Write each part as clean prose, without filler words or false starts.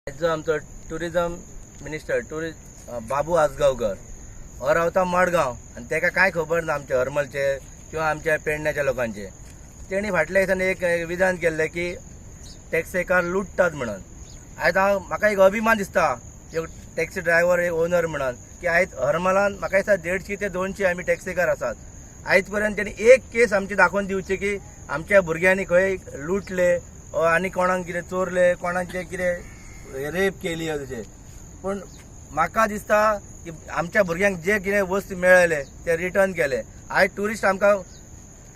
जो आमचो tourism minister tourist बाबू आजगांवकर हो रावता मडगांव आनी ताका कांय खबर ना आमच्या हरमलचे किंवा आमच्या पेडण्याच्या लोकांचे. तेणी फाटल्या दिसांनी एक विधान केल्लें की टॅक्सीकार लुट्टात म्हणून. आयज हांव म्हाका एक अभिमान दिसता एक टॅक्सी ड्रायव्हर एक ओनर म्हणून की आयज हरमलान म्हाका दिसता 150 ते 200 आमी टॅक्सीकार आसात. आयज पर्यंत तेणी एक केस आमची दाखोवन दिवची की आमच्या भुरग्यांनी खंय लुटले आनी कोणाक कितें चोरले, कोणाचे कितें रेप केली तशें. पूण म्हाका दिसता की आमच्या भुरग्यांक जे कितें वस्त मेळ्ळेले ते रिटर्न केले. आयज ट्युरिस्ट आमकां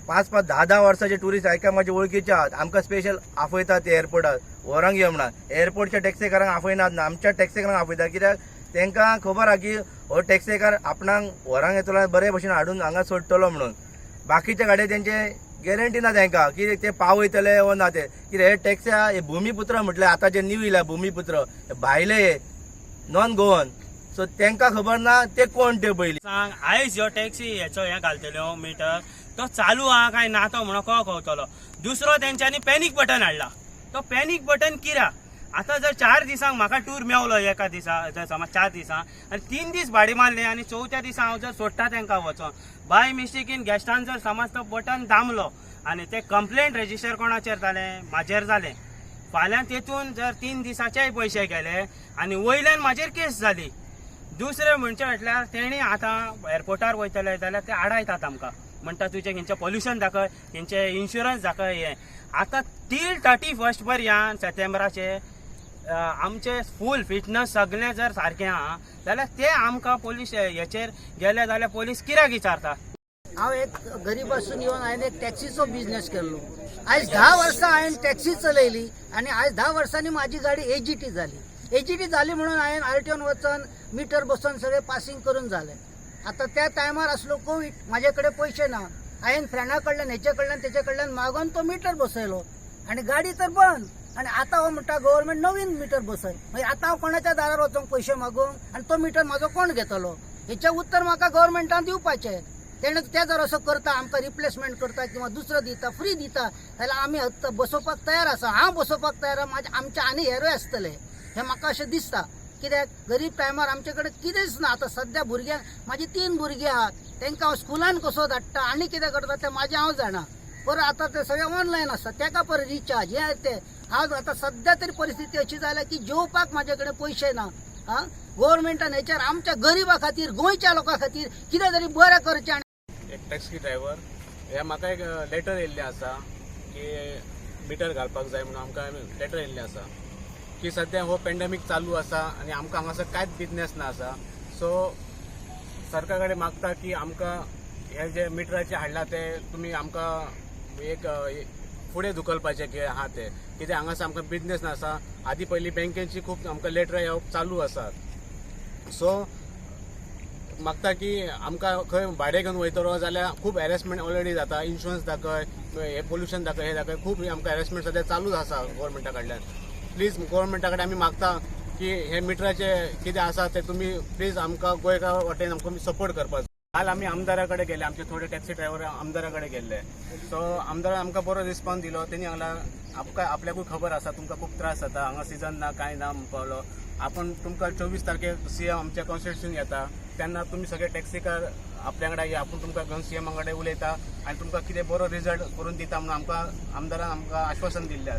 5-5 10-10 वर्साचे ट्युरिस्ट आयका म्हाजे वळखीचे आहात, आमकां स्पेशल आपयतात ते एअरपोर्टार व्हरोंक यो म्हणून. एअरपोर्टच्या टॅक्सीकारांक आपयनात ना, आमच्या टॅक्सीकारांक आपयतात कित्याक तांकां खबर आहा की हो टॅक्सीकार आपणाक व्हरोंक येतलो, बरे भशेन हाडून हांगा सोडटलो म्हणून. बाकीच्या गाडये तेंचे गॅरंटी ना तांकां की ते पावयतले वो ना ते. कित्याक हे टॅक्सी हे भुमीपुत्र म्हटल्यार आतां जे न्यू येयल्या भुमीपुत्र हे भायले हे नॉन गोवन, सो तांकां खबर ना ते कोण ते पयलीं. सांग आयज ह्यो टॅक्सी हेचो हें घालतल्यो मिटर तो चालू आहा काय ना तो म्हणून कळो कळटलो. दुसरो तेंच्यांनी पॅनीक बटन हाडला, तो पॅनीक बटन कित्याक? आतां जर 4 दिसांक म्हाका टूर मेवलो एका दिसा, जर समज 4 दिसांक आनी 3 दीस भाडें मारलें आनी चवथ्या दिसा हांव जर सोडटा तांकां वचोन, बाय मिस्टेकीन गेस्टान जर समज तो बटन दामलो आनी ते कंप्लेंट रेजिस्टर कोणाचेर जालें, म्हाजेर जालें. फाल्यां तेतून जर 3 दिसाचेय पयशे गेले आनी वयल्यान म्हाजेर केस जाली. दुसरें म्हणचे म्हटल्यार तेणी आतां एअरपोर्टार वयतले जाल्यार ते आडायतात आमकां, म्हणटा तुजें खंयचें पोल्युशन दाखय, खंयचें इन्शुरन्स दाखय. हें आतां टील 31 पर्यंत सप्टेंबराचे आमचे फूल फिटनस सगळें जर सारकें आहा जाल्यार ते आमकां पोलीस हेचेर गेले जाल्यार पोलीस कित्याक विचारता? हांव एक गरीब आसून येवन हांवें एक टॅक्सीचो बिझनेस केल्लो. आयज 10 वर्सां हांवें टॅक्सी चलयली आनी आयज 10 वर्सांनी म्हाजी गाडी एजीटी जाली. एजीटी जाली म्हणून हांवें आरटीओन वचोन मिटर बसोवन सगळें पासिंग करून जालें. आतां त्या टायमार आसलो कोवीड, म्हाजे कडेन पयशे ना. हांवें फ्रेंडा कडल्यान हेचे कडल्यान तेचे कडल्यान मागोवन तो मिटर बसयलो आनी गाडी तर बंद. आनी आतां हो म्हणटा गव्हर्मेंट नवीन मिटर बसय. मागीर आतां हांव कोणाच्या दारार वचोंक पयशे मागूंक आनी तो मिटर म्हाजो कोण घेतलो? हेचें उत्तर म्हाका गव्हर्मेंटान दिवपाचें. तेणे ते जर असो करता, आमकां रिप्लेसमेंट करता किंवा दुसरो दिता, फ्री दिता जाल्यार आमी बसोवपाक तयार आसा. हांव बसोवपाक तयार आसा, म्हाजे आमचे आनी हेरूय आसतले हें म्हाका अशें दिसता. कित्याक गरीब टायमार आमचे कडेन कितेंच ना. आतां सद्या भुरग्यांक, म्हाजी 3 भुरगीं आहात, तांकां हांव स्कुलान कसो धाडटा आनी कितें करता तें म्हाजें हांव जाणा. परत आतां ते सगळें ऑनलायन आसता, ताका परत रिचार्ज हें तें. आज आतां सद्या तरी परिस्थिती अशी जाल्या की जेवपाक म्हाजे कडेन पयशे ना. आं, गव्हर्मेंटान हेचेर आमच्या गरिबा खातीर, गोंयच्या लोकां खातीर कितें तरी बरें करचें. एक टॅक्सी ड्रायव्हर हे म्हाका एक लेटर येयल्लें आसा की मिटर घालपाक जाय म्हणून आमकां लेटर येयल्लें आसा की सद्या हो पेंडेमीक चालू आसा आनी आमकां हांगासर कांयच बिजनेस ना आसा. सो सरकार कडेन मागता की आमकां हे जे मिटराचे हाडला ते तुमी आमकां एक फुडें धुकलपाचें की आहा ते, कित्याक हांगासर आमकां बिजनेस ना आसा. आदी पयलीं बँकेची खूब आमकां लेटरां येवप चालू आसात. सो मागता की आमकां खंय भाडें घेवन वयतलो जाल्यार खूब हॅरेसमेंट ऑलरेडी जाता. इन्शुरन्स दाखय, हे पोल्युशन दाखय, हे दाखय, खूब आमकां हॅरेसमेंट सद्या चालूच आसा गव्हर्मेंटा कडल्यान. प्लीज गव्हर्मेंटा कडेन आमी मागता की हे मिटराचे कितें आसा ते तुमी प्लीज आमकां गोंयकार वाटेन आमकां सपोर्ट करपाक. काल आमी आमदारा कडेन गेले, आमचे थोडे टॅक्सी ड्रायव्हर आमदारा कडेन गेल्ले. सो आमदारान आमकां बरो रिस्पॉन्स दिलो. तेणी सांगला आमकां आपल्याकूय खबर आसा तुमकां खूब त्रास जाता, हांगा सिजन ना कांय ना म्हणपालो. आपण तुमकां 24 तारखेक सीएम आमच्या कॉन्स्टिट्युशन येता तेन्ना तुमी सगळे टॅक्सीकार आपल्या वांगडा या, आपूण तुमकां घेवन सीएमा कडेन उलयता आनी तुमकां कितें बरो रिजल्ट करून दिता म्हणून आमकां आमदारान आमकां आश्वासन दिल्लें आसा.